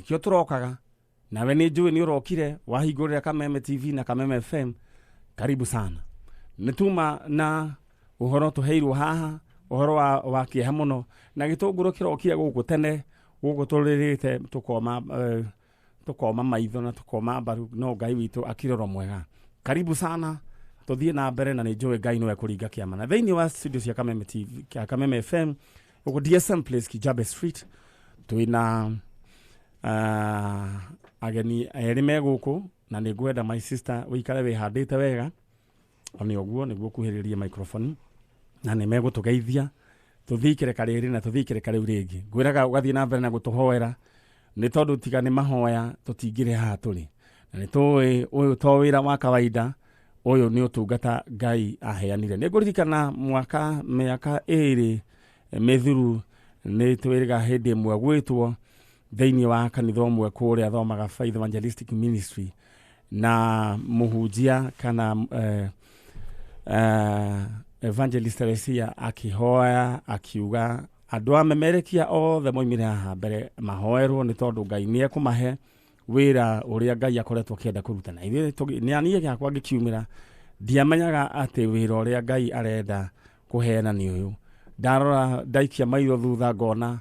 Nĩkĩo tũrokaga nawe nĩ njũĩ nĩ ũrokire wahingũrĩra Kameme TV na Kameme FM. Karibu sana. Nĩ tuma na ũhoro tũheirwo haha, ũhoro wa kĩeha mũno, na gĩtũngũrũ kĩrokire gũkũ tene, gũkũ tũrĩrĩte tũkoma maitho na tũkoma mbaru, no Ngai witũ akiroro mwega. Karibu sana, tũthiĩ na mbere na nĩ njũĩ Ngai nĩwe kũringa kĩama. Na thĩinĩ wa studio cia Kameme TV, kĩa Kameme FM, gũkũ DSM Place, Kijabe Street, twĩna ageni erĩ me gũkũ, na nĩ ngwenda my sister ũikare wĩhandĩte wega, o nĩ ũguo nĩguo kuhĩrĩrie microphone, na nĩ megũtũgeithia tũthiĩ ikereka rĩrĩ na tũthiĩ ikereka rĩu rĩngĩ. Ngwĩraga ũgathiĩ na mbere na gũtũhoera, nĩ tondũ tiga nĩ mahoya tũtingĩrĩ haha tũrĩ, na nĩ tũĩ ũyũ to wĩra wa kawaida, ũyũ nĩ ũtungata Ngai aheanire. Nĩ ngũririkana mĩaka ĩrĩ mĩthiru nĩ twĩrĩga hĩndĩ ĩmwe gwĩtwo thĩinĩ wa kanitha ũmwe kũrĩa thomaga Faith Evangelistic Ministry, na mũhunjia kana Evangelist Teresia akĩhoya akiuga andũ a memerekia othe moimire haha mbere mahoerwo, nĩ tondũ Ngai nĩ ekũmahe wĩra ũrĩa Ngai akoretwo akĩenda kũruta. Na ithuĩ nĩ niĩ gĩakwa ngĩkiumĩra, ndiamenyaga atĩ wĩra ũrĩa Ngai arenda kũheana nĩ ũyũ. Ndarora ndaikia maitho thutha ngona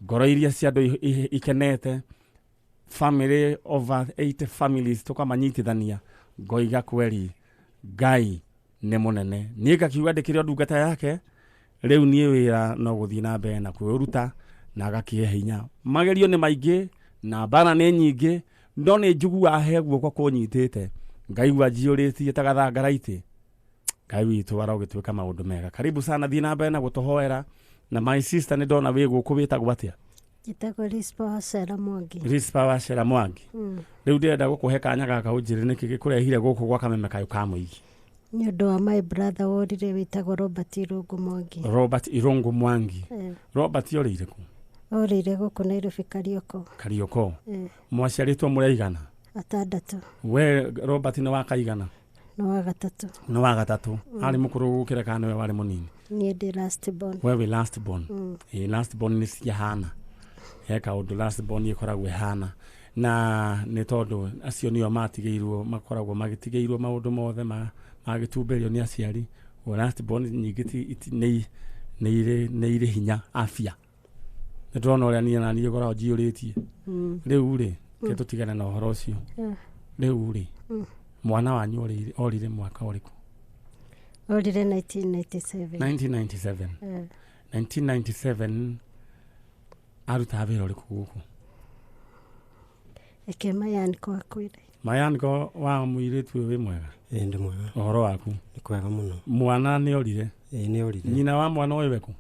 ngoro iria cia andũ ikenete, family over 80 families tũkamanyitithania, ngoiga kweri Ngai nĩ mũnene. Niĩ ngakiuga ndĩkĩrĩ o ndungata yake, rĩu niĩ wĩra no gũthiĩ na mbere na kwĩũruta, na agakĩhe hinya. Magerio nĩ maingĩ na mbara nĩ nyingĩ, no nĩ njiguaga he guoko kũnyitĩte, ngaigua njiyũrĩtie ta gathangaraitĩ. Ngai witũ arogĩtuĩka maũndũ mega. Karibu sana, thiĩ na mbere na gũtũhoera. Na my sister, nĩ ndona wĩ gũkũ, wĩtagwo atĩa? Njĩtagwo Rispa Wacera Mwangi. Rispa Wacera Mwangi. Rĩu ndĩrenda gũkũhe kanya gaka ũnjĩre nĩkĩ gĩkũrehire gũkũ gwa Kameme kayũ ka mũingĩ. Nĩ ũndũ wa my brother worire wĩtagwo Robert Irũngũ Mwangi. Robert Irũngũ Mwangi. Robert orĩire kũ? Orĩire gũkũ Nairobi, Karioko. Karioko. Mwaciarĩtwo mũrĩ aigana? 6. We Robert nĩ wa kaigana? Nĩ wa gatatũ. Nĩ wa gatatũ. Arĩ mũkũrũ gũkĩra kana nĩwe warĩ mũnini? Niĩ ndĩ last born. We wĩ last born. Ĩ last born nĩ ciahana he kaũndũ, last born ĩkoragwo ĩhana, na nĩ tondũ acio nĩo matigĩirwo, makoragwo magĩtigĩirwo maũndũ mothe magĩtumberio nĩ aciari. O last born nyingĩ nĩ irĩ hinya afya. Nĩ ndĩrona ũrĩa niĩ na niĩ ngoragwo njiyũrĩtie. Rĩu rĩ, ke tũtigane na ũhoro ũcio. Rĩu rĩ, mwana wanyu orire mwaka ũrĩkũ? Orire 1997. 1997. 1997 arutaga wĩra ũrĩkũ gũkũ? Eke Mayaniko akwĩre. Mayaniko wa mũirĩtu ũyũ, wĩ mwega? Ĩĩ, ndĩ mwega. Ũhoro waku? Nĩ kwega mũno. Mwana nĩ orire? Ĩĩ, nĩ orire. Nyina wa mwana ũyũ weku?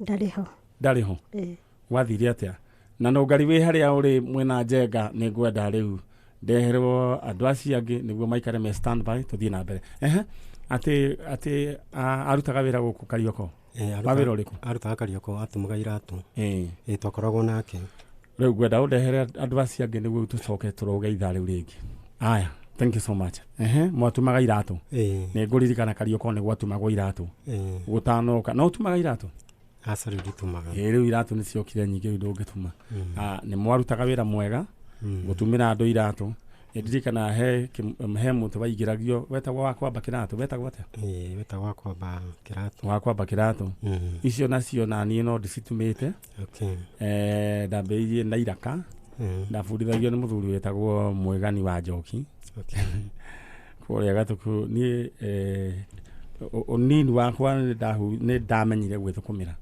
Ndarĩ ho. Ndarĩ ho? Ĩĩ. Gwathire atĩa? Na nũngari wĩ harĩa ũrĩ mwĩna njenga, nĩ ngwenda rĩu ndeherwo andũ acio angĩ nĩguo maikare me standby tũthiĩ na mbere. Ehe, atĩ arutaga wĩra gũkũ Karioko? Ĩĩ. Wa wĩra ũrĩkũ? Arutaga Karioko, atumaga iratũ. Ĩĩ, twakoragwo nake. Rĩu ngwenda ũndehere andũ acio angĩ nĩguo tũcoke tũrũge ithaa rĩu rĩngĩ. Aya, thank you so much. Ehe, mwatumaga iratũ? Ĩĩ. Nĩ ngũririkana Karioko nĩ gwatumagwo iratũ. Ĩĩ. Gũtanoka no ũtumaga iratũ? Aca, rĩu nditumaga. Ĩĩ, rĩu iratũ nĩ ciokire nyingĩ, rĩu ndũngĩtuma. Nĩ mwarutaga wĩra mwega gũtumĩra andũ iratũ. Nĩ ndirikana he mũtĩ waingĩragio wetagwo wa kwamba kĩratũ, wetagwo atĩa? Ĩĩ, wetagwo wa kwamba kĩratũ. Wa kwamba kĩratũ. Icio nacio na niĩ no ndĩcitumĩte. Ndambĩrĩirie na iraka. Ndabundithagio nĩ mũthuri wetagwo Mwĩgani wa Njoki kũrĩa Gatuku. Niĩ ũnini wakwa nĩ ndamenyire gwĩthũkũmĩra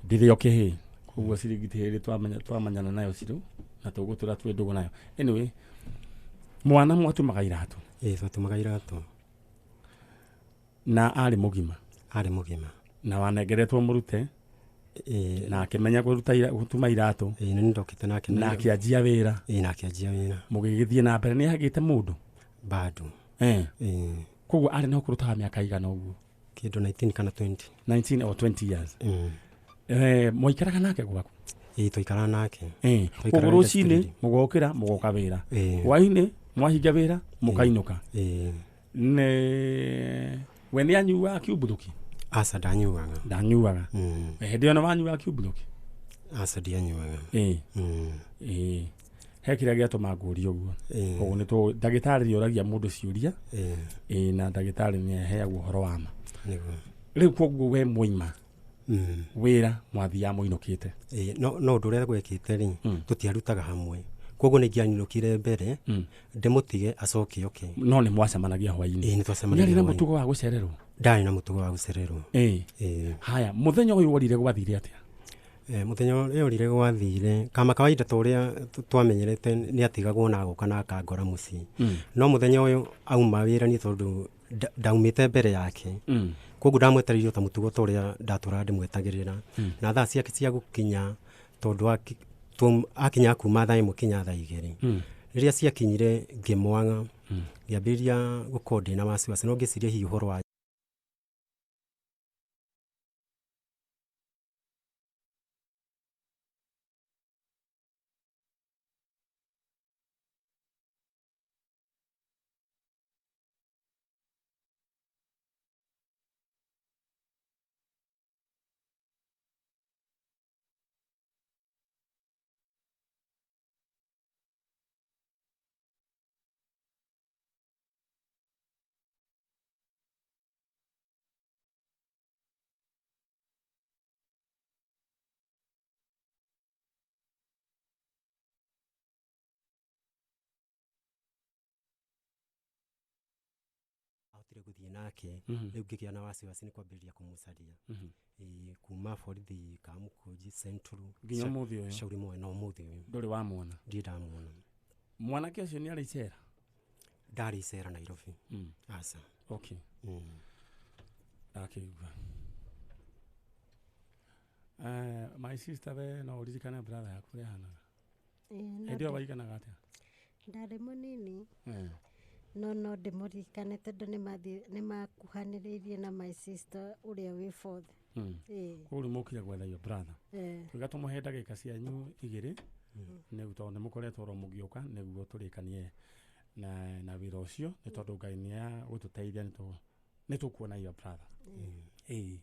ndĩrĩ o kĩhĩĩ, koguo ciringi ti hĩndĩ twamanyana nayo cirũ na tũgũtũra twĩ ndũgũ nayo. Anyway, mwana mwatumaga iratũ? Ĩĩ, twatumaga iratũ. Na arĩ mũgima? Arĩ mũgima. Na wanengeretwo mũrute? Ĩĩ. Na akĩmenya gũtuma iratũ? Ĩĩ, nĩ ndokĩte nake. Na akĩanjia wĩra? Ĩĩ, na akĩanjia wĩra. Mũgĩgĩthiĩ na mbere, nĩ agĩte mũndũ? Bado. Ĩĩ. Koguo arĩ na ũkũrũ ta wa mĩaka igana ũguo? Kĩndũ 19 kana 20. 19 or 20 years. Mwaikaraga nake gwaku? Ĩĩ, twaikaraga nake. Koguo rũcinĩ mũgokĩra mũgoka wĩra, hwainĩ mwahinga wĩra mũkainũka? Ĩĩ. Nĩ we nĩ anyuaga kiumbuthũki? Aca, ndanyuaga. Ndanyuaga. Hĩndĩ ĩyo nĩ wanyuaga kiumbuthũki? Aca, ndianyuaga. Ĩĩ. He kĩrĩa gĩatũma ngũrie ũguo. Koguo nĩ tũ ndagĩtarĩ nĩoragia mũndũ ciũria. Ĩĩ na ndagĩtarĩ nĩaheagwo ũhoro wa ma. Nĩguo. Rĩu koguo we mwaima wĩra mwathiaga mũinũkĩte. No no ũndũ ũrĩa gwekĩte rĩ, tũtiarutaga hamwe, koguo nĩ ingĩainũkire mbere ndĩmũtige acoke oke. No nĩ mwacemanagia hwainĩ? Ĩĩ, nĩ twacemanagia Nĩarĩ na hwainĩ. mũtugo wa gũcererwo? Ndarĩ na mũtugo wa gũcererwo. Ĩĩ. Ĩĩ. Haya, mũthenya ũyũ worire gwathire atĩa? Mũthenya ũrĩa orire gwathire kama kawaida ta ũrĩa twamenyerete, nĩ atigagwo na agoka na akangora mũciĩ. No mũthenya ũyũ auma wĩra, niĩ tondũ ndaumĩte mbere yake, koguo ndamwetereire o ta mũtugo ta ũrĩa ndatũraga ndĩmwetagĩrĩra. Na thaa ciake cia gũkinya, tondũ akinya kuma thaa 1 kinya thaa 2, rĩrĩa ciakinyire ngĩmwaga, ngĩambĩrĩria gũkorwo ndĩna wasiwasi, no ngĩciria hihi ũhoro wa ahotire gũthiĩ nake. Rĩu ngĩgĩa na wasiwasi nĩ kwambĩrĩria kũmũcaria. Ĩĩ, kuma borithi Kamũkũnji Central Nginya ũmũthĩ ũyũ? Shauri Moyo, na ũmũthĩ ũyũ Ndũrĩ wamwona? Ndirĩ ndamuona. Mwanake ũcio nĩ arĩ icera? Ndarĩ icera Nairobi. Aca. Okay. Ndakĩigua. My sister, we no ũririkane brother yaku ũrĩa ahanaga? Ĩĩ, no Hĩndĩ ĩyo waiganaga atĩa? Ndarĩ mũnini, no ndĩmũririkane tondũ nĩ makuhanĩrĩirie na my sister ũrĩa wĩ fourth. Ĩĩ. Koguo rĩu mũkire gwetha your brother. Eh. Twĩga tũmũhe ndagĩka cianyu 2 nĩguo tondũ nĩ mũkoretwo oro mũgĩũka nĩguo tũrĩkanie na wĩra ũcio, nĩ tondũ Ngai nĩ agũtũteithia nĩ tũkuona your brother. Ĩĩ,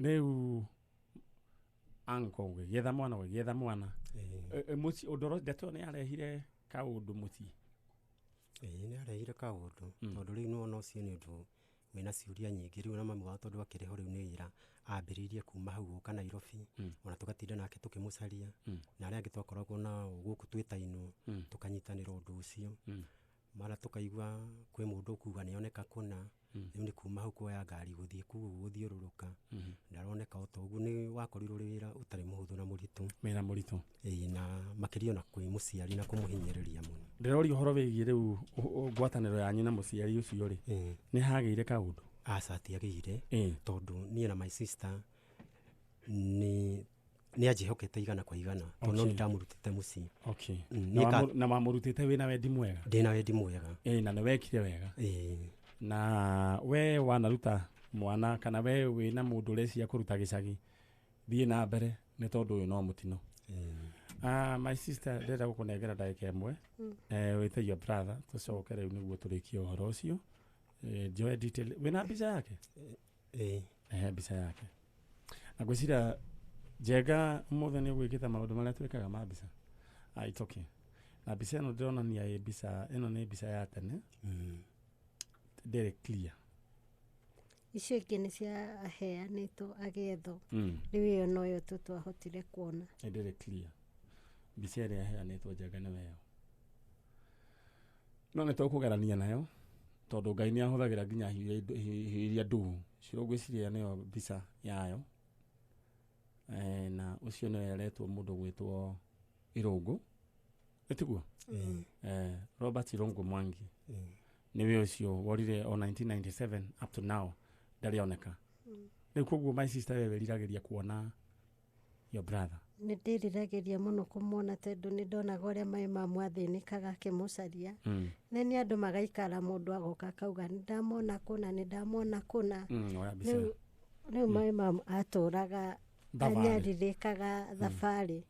rĩu uncle ũgĩgĩetha mwana, ũgĩgĩetha mwana. Mũciĩ ũndũ ndeto ĩyo nĩ yarehire kaũndũ mũciĩ? Ĩĩ, nĩ arehire kaũndũ, tondũ rĩu nĩwona ũcio nĩ ũndũ wĩna ciũria nyingĩ rĩu, na mami wao tondũ akĩrĩ ho rĩu nĩ wĩra ambĩrĩirie kuma hau gũka Nairobi, ona tũgatinda nake tũkĩmũcaria, na arĩa angĩ twakoragwo nao gũkũ twĩtainwo, tũkanyitanĩra ũndũ ũcio. Mara tũkaigua kwĩ mũndũ ũkuga nĩoneka kũna. Rĩu nĩ kuma hau kuoya ngari gũthiĩ kũu gũthiũrũrũka, ndaroneka o ta ũguo. Nĩ wakorirwo ũrĩ wĩra ũtarĩ mũhũthũ na mũritũ. Wĩra mũritũ. Ĩĩ, na makĩria ona kwĩ mũciari na kũmũhinyĩrĩria mũno. Ndĩroria ũhoro wĩgiĩ rĩu ngwatanĩro yanyu na mũciari ũcio rĩ, nĩ hagĩire kaũndũ? Aca, atiagĩire, tondũ niĩ na my sister nĩ anjĩhokete 100%, tondũ no nĩndamũrutĩte mũciĩ. Na Niĩ na wamũrutĩte wĩna wendi mwega? Ndĩna wendi mwega. Ĩĩ, na nĩ wekire wega. Ĩĩ. Na we wanaruta mwana kana we wĩna mũndũ ũreciria kũruta gĩcagi, thiĩ na mbere, nĩ tondũ ũyũ no mũtino. My sister, ndĩrenda gũkũnengera ndagĩka 1, wĩte your brother, tũcoke rĩu nĩguo tũrĩkie ũhoro ũcio. Njoe detail. Wĩna mbica yake? Ĩĩ. Ehe, mbica yake. Na ngwĩciria Njenga ũmũthĩ nĩ ũgwĩkĩte maũndũ marĩa twĩkaga ma mbica. Ah, it's okay. Na mbica ĩno ndĩronania ĩ mbica ĩno nĩ mbica ya tene, ndĩrĩ clear. Icio ingĩ nĩ ciaheanĩtwo agĩethwo. Rĩu ĩyo noyo tu twahotire kuona. Ĩ ndĩrĩ clear. Mbica ĩrĩa ĩheanĩtwo Njenga nĩwe ĩyo, no nĩ tũkũgerania nayo tondũ Ngai nĩ ahũthagĩra nginya hiũ iria ndugu. Ciro ngwĩciria nĩyo mbica yayo. Na ũcio nĩwe aretwo mũndũ gwĩtwo Irũngũ, ĩtiguo? Ĩĩ. Robert Irũngũ Mwangi. Nĩwe ũcio worire o 1997, up to now ndarĩ oneka. Rĩu koguo my sister, we wĩriragĩria kuona your brother? Nĩ ndĩriragĩria mũno kũmuona, tondũ nĩ ndonaga ũrĩa maĩ mamwathĩnĩkaga akĩmũcaria. Then andũ magaikara, mũndũ agoka akauga nĩ ndamona kũna, nĩ ndamona kũna. Oya mbica. Rĩu maĩ mamu atũraga Thabarĩ. Anyarirĩkaga thabarĩ.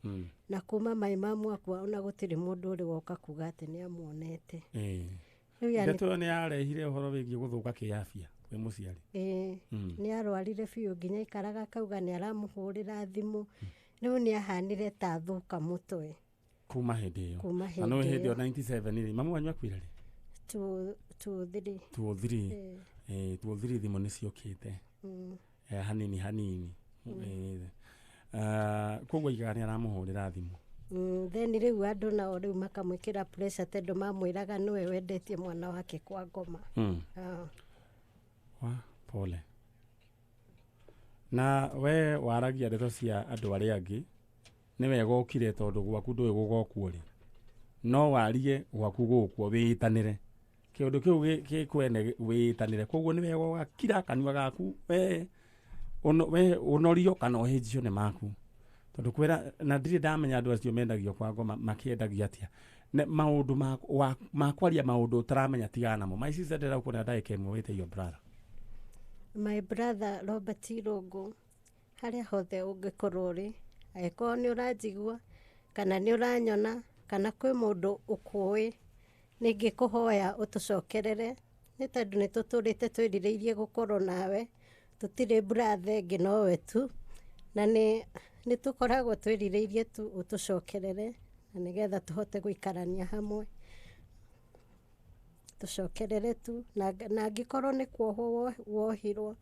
Na kuma maĩ mamu akua, ona gũtirĩ mũndũ ũrĩ woka kuga atĩ nĩ amuonete. Rĩu yani Ndeto ĩyo nĩ yarehire ũhoro wĩgiĩ gũthũka kĩafya kwĩ mũciari? Ĩĩ. Nĩ arwarire biũ, nginya aikaraga akauga nĩ aramũhũrĩra thimũ. Rĩu nĩ ahanire ta thũka mũtwe. Kuma hĩndĩ ĩyo. Kuma Na no hĩndĩ hĩndĩ ĩyo ĩyo. 97 rĩ, mamu wanyu akuire rĩ? 2 3. 2 3. Eh. 2 3 thimũ nĩ ciũkĩte. Hanini hanini. Koguo aigaga nĩ aramũhũrĩra thimũ. Then rĩu andũ nao rĩu makamwĩkĩra pressure tondũ mamwĩraga nĩwe wendetie mwana wake kwa ngoma. Ah. Wa pole. Na we waragia ndeto cia andũ arĩa angĩ, nĩ wega ũkire tondũ gwaku ndũĩ gũgokwo rĩ, no warie gwaku gũkwo wĩĩtanĩre kĩũndũ kĩu gĩkwene wĩĩtanĩre. Koguo nĩ wega ũgakira kanua gaku we we ũnorio kana ũhĩnjio nĩ maku, tondũ kwĩra na ndirĩ ndamenya andũ acio mendagio kwa ngoma makĩendagia atĩa. Ne maũndũ ma kwaria maũndũ ũtaramenya, tigana namo. My sister, ndĩrenda gũkuona ndagĩka 1 wĩte your brother. My brother Robert Irũngũ, harĩa hothe ũngĩkorwo ũrĩ, angĩkorwo nĩ ũranjigua kana nĩ ũranyona kana kwĩ mũndũ ũkũĩ, nĩ ingĩkũhoya ũtũcokerere, nĩ tondũ nĩ tũtũrĩte twĩrirĩirie gũkorwo nawe. Tũtirĩ brother ĩngĩ nowe tu, na nĩ tũkoragwo twĩrirĩirie tu ũtũcokerere na nĩgetha tũhote gũikarania hamwe. Tũcokerere tu, na angĩkorwo nĩ kuohwo wohirwo,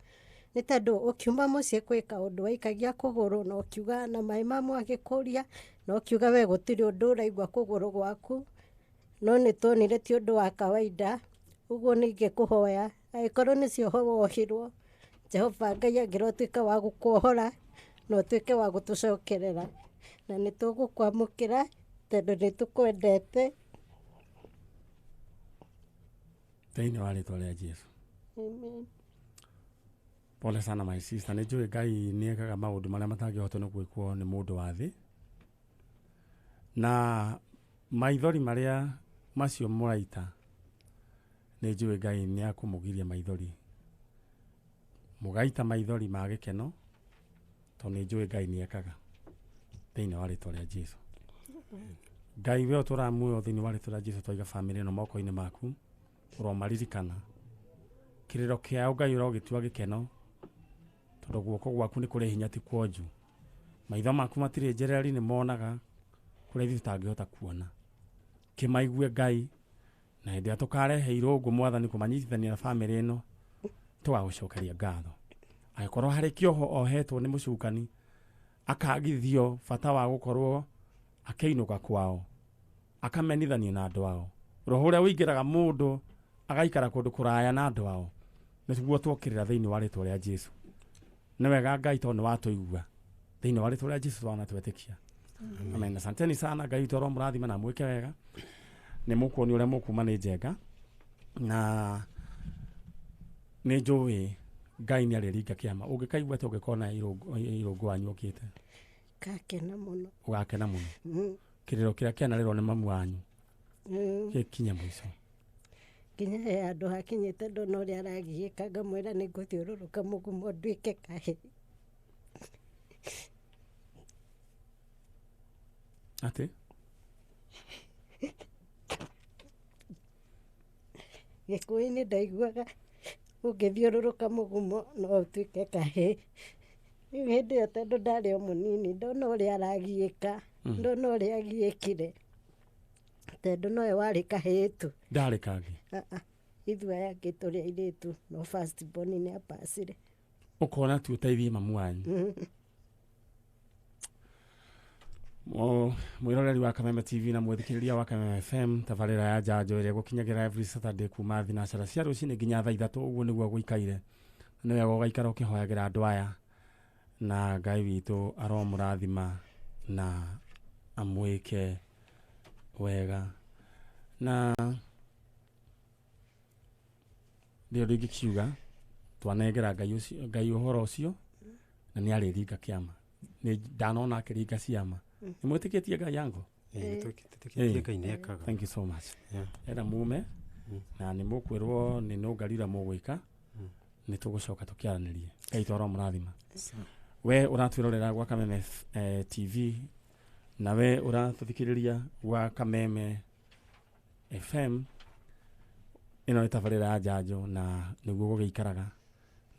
nĩ tondũ ũkiuma mũciĩ kwĩ kaũndũ waikagia kũgũrũ na ũkiuga na maĩ mamu agĩkũria na ũkiuga we gũtirĩ ũndũ ũraigua kũgũrũ gwaku, no nĩ tuonire ti ũndũ wa kawaida. Ũguo nĩ ingĩkũhoya, angĩkorwo nĩ cioho wohirwo, Jehova Ngai angĩrotuĩka wa gũkuohora na ũtuĩke wa gũtũcokerera, na nĩ tũgũkwamũkĩra tondũ nĩ tũkwendete. Thĩinĩ wa rĩtwa rĩa Jesu. Amen. Pole sana, my sister. Nĩ njũĩ Ngai nĩ ekaga maũndũ marĩa matangĩhotwo nĩ gwĩkwo nĩ mũndũ wa thĩ, na maithori marĩa macio mũraita, nĩ njũĩ Ngai nĩ akũmũgiria maithori, mũgaita maithori ma gĩkeno, tondũ nĩ njũĩ Ngai nĩ ekaga. Thĩinĩ wa rĩtwa rĩa Jesu. Ngai we ũtũraga muoyo, thĩinĩ wa rĩtwa rĩa Jesu twaiga bamĩrĩ ĩno moko-inĩ maku. Ũromaririkana, kĩrĩro kĩao Ngai ũrogĩtua gĩkeno, tondũ guoko gwaku nĩ kũrĩ hinya, ti kuonju. Maitho maku matirĩ njereri, nĩ monaga kũrĩa ithuĩ tũtangĩhota kuona. Kĩmaigue Ngai, na hĩndĩ ĩrĩa tũkarehe irũngũ, Mwathani, kũmanyitithania na bamĩrĩ ĩno, tũgagũcokeria ngatho. Angĩkorwo harĩ kĩoho ohetwo nĩ mũcukani akagithio bata wa gũkorwo akĩinũka kwao, akamenithanio na andũ ao, roho ũrĩa ũingĩraga mũndũ agaikara kũndũ kũraya na andũ ao, nĩguo twokĩrĩra thĩinĩ wa rĩtwa rĩa Jesu. Nĩ wega Ngai, tondũ nĩ watũigua. Thĩinĩ wa rĩtwa rĩa Jesu twana twetĩkia, amen. Asanteni sana. Ngai witũ aromũrathima na mwĩke wega. Nĩ mũkuonio ũrĩa mũkuma nĩ njenga, na nĩ njũĩ Ngai nĩ arĩringa kĩama. Ũngĩkaigua atĩ ũngĩkona irũngũ wanyu ũkĩte? Ngakena mũno. Ũgakena mũno. Kĩrĩro kĩrĩa kĩanarĩrwo nĩ mamu wanyu gĩkinye mũico. Nginya he handũ hakinyĩte ndona ũrĩa aragiĩka ngamwĩra nĩ ngũthiũrũrũka mũgumo nduĩke kahĩ. Atĩ? Gĩkũyũ-inĩ ndaiguaga ũngĩthiũrũrũka mũgumo no ũtuĩke kahĩ. Rĩu hĩndĩ ĩyo tondũ ndarĩ o mũnini, ndona ũrĩa aragiĩka, ndona ũrĩa agiĩkire, tondũ nowe warĩ kahĩĩ tu. Ndarĩ kangĩ? Ah, ah. Ithuĩ aya angĩ tũrĩ airĩtu, no first born nĩ apacire. Ũkona tu ũteithie mamu wanyu. Mwĩroreri wa Kameme TV na mwĩthikĩrĩria wa Kameme FM, tabarĩra ya njanjo ĩrĩa gũkinyagĩra every Saturday kuma thinacara cia rũcinĩ nginya thaa 3. Ũguo nĩguo gũikaire. Nĩ wega ũgaikara ũkĩhoyagĩra andũ aya, na Ngai witũ aromũrathima na amwĩke wega. Na ndĩ ũndũ ingĩkiuga, twanengera Ngai ũcio, Ngai ũhoro ũcio, na nĩ arĩringa kĩama. Nĩ ndanona akĩringa ciama. Nĩ mwĩtĩkĩtie Ngai yangu? Tũtĩkĩtie Ngai nĩ ekaga. Thank you so much. Enda mume na nĩ mũkwĩrwo nĩ nũngarira mũgwĩka, nĩ tũgũcoka tũkĩaranĩrie. Ngai twaro mũrathima. We ũratwĩrorera gwa Kameme TV, na we ũratũthikĩrĩria gwa Kameme FM, ĩno nĩ tabarĩra ya njanjo, na nĩguo gũgĩikaraga.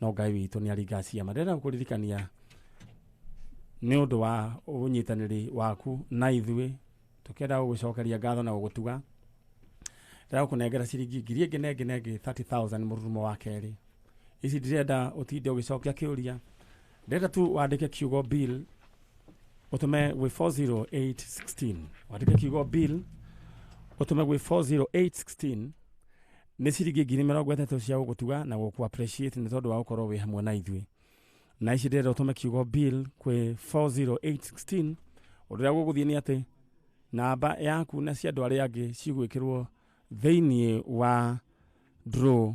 No Ngai witũ nĩ aringa ciama. Ndĩrenda gũkũririkania nĩ ũndũ wa ũnyitanĩri waku na ithuĩ. Tũkĩenda gũgũcokeria ngatho na gũgũtuga, ndĩragũkũnengera ciringi ngiri ĩngĩ na ĩngĩ na ĩngĩ 30,000 mũrurumo wa kerĩ. Ici ndirenda ũtinde ũgĩcokia kĩũria, ndĩrenda tu wandĩke kiugo bill ũtũme gwĩ 40816. Wandĩke kiugo bill ũtũme gwĩ 40816. Nĩ ciringi 30,000 cia gũgũtuga na gũkũ appreciate nĩ tondũ wa gũkorwo wĩ hamwe na ithuĩ. Na ici ndĩrenda ũtũme kiugo bill kwĩ 40816. Ũndũ ũrĩa gũgũthiĩ nĩ atĩ namba yaku na cia andũ arĩa angĩ cigwĩkĩrwo thĩinĩ wa draw,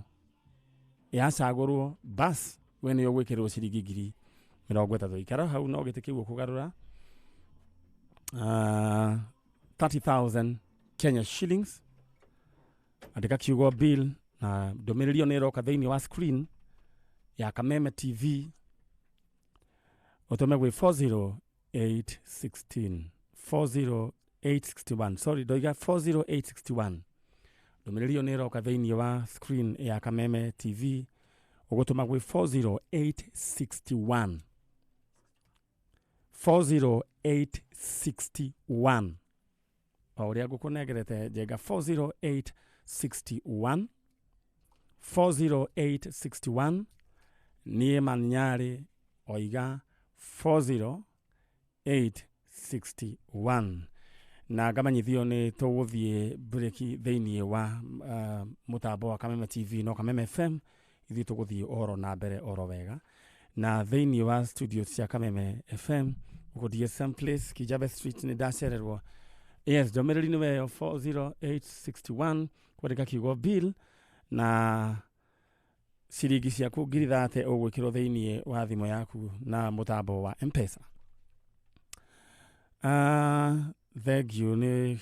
yacagũrwo bas we nĩyo ũgwĩkĩrwo ciringi 30,000. Ikara hau no gĩtĩ kĩu ũkũgarũra. 30,000 Kenya shillings. Andĩka kiugo bill na ndũmĩrĩri ĩyo nĩ ĩroka thĩinĩ wa screen ya Kameme TV, ũtũme gwĩ 40816, 40861, sorry, ndoiga 40861. Ndũmĩrĩri ĩyo nĩ ĩroka thĩinĩ wa screen ya Kameme TV, ũgũtũma gwĩ 40861, 40861, o ũrĩa ngũkũnengerete njenga, 40861, 40861. Niĩ Manyarĩ oiga 40861 na ngamanyithio nĩ tũgũthiĩ breki thĩinĩ wa mũtambo wa Kameme TV, no Kameme FM ithuĩ tũgũthiĩ oro na mbere oro wega. Na thĩinĩ wa studio cia Kameme FM gũkũ DSM Place, Kijabe Street, nĩ ndacererwo. Yes, ndũmĩrĩri nĩ weyo 40861, kwandĩka kiugo bill na ciringi ciaku 30,000 ũgwĩkĩrwo thĩinĩ wa thimũ yaku na mũtambo wa Mpesa. Thank you nĩ